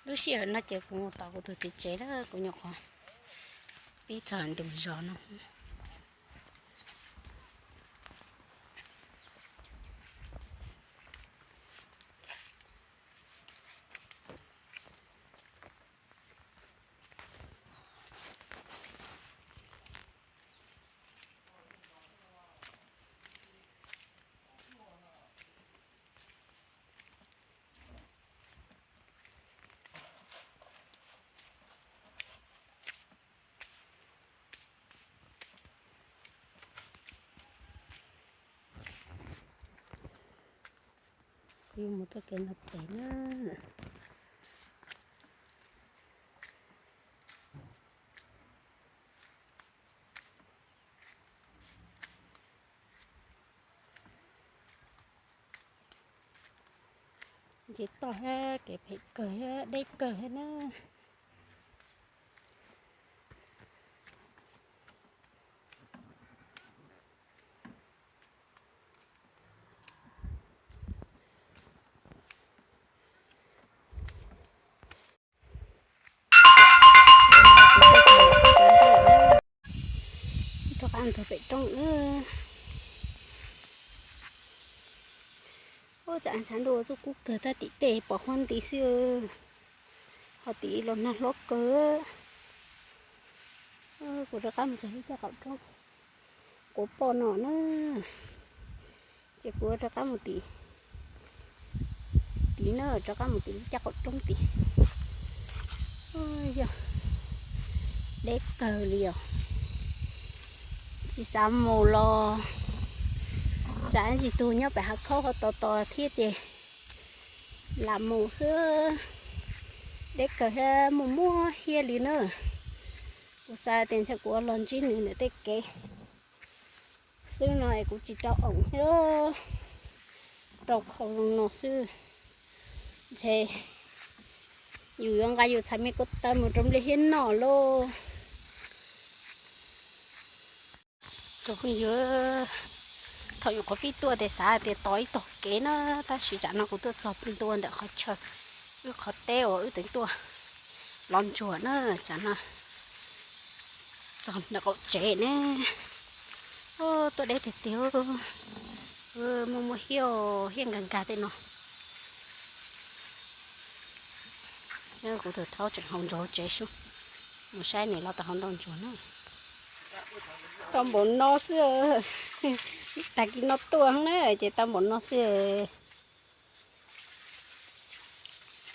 Lub sij hawm no ces kuv mus tom kuv tus txiv tsev lawm, kuv nyuam qhuav pib txog ntug zos no. Kuv yuav mus txoj kev no pem na. Ntsia toj thiab kev phem kawg thiab deb kawg thiab na. Rov qab ntug pem roob. Ua cas tshav ntuj txuj kub kawg, tab tim tej pom huab nti xwb, ho tim los nag hlob kawg. Kuv rov qab mus txog lub caj qaum roob quav poj no na, ces kuv rov qab mus tim, tim na, rov qab mus tim lub caj qaum roob tim. Yog deb kawg li os, tsis xav mus los xav ib tug nyob pem hav khaub ho tos tos thiab ces lam mus xwb. Deb kawg thiab muaj muaj hiab li na. Kuv xav tias ntshe kuv ua los ntsib nws ntawm tej kev xwb no es kuv tsis rau oom thiab, rau khau zoo no xwb. Ntshe yus yuav nqa yus txhais me koj taw mus rau nplej hiab noj lauj. Cov phooj ywg, thaum nyuam qhuav pib tuaj ces xav tias tos ib tog kev na, tab sis tsam no kuv tuaj txog ntua ntawm qhov chaw, wb qhov teb uas wb teev tuaj lov ntsuag na, tsam no txog ntawm qaum tsev ne. Tuaj deb tiag tiag, muaj muaj hiab, hiab nkag nkag tej no. Kuv tus thaub tseem haus ntsuag hauv tsev sub, mus saib nws los tau hauv ntau ntsuag na. Tau npaum no xwb, tag kis no tuaj na ces tau npaum no xwb.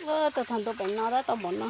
Tuaj txog ntua pem no tab tau npaum no.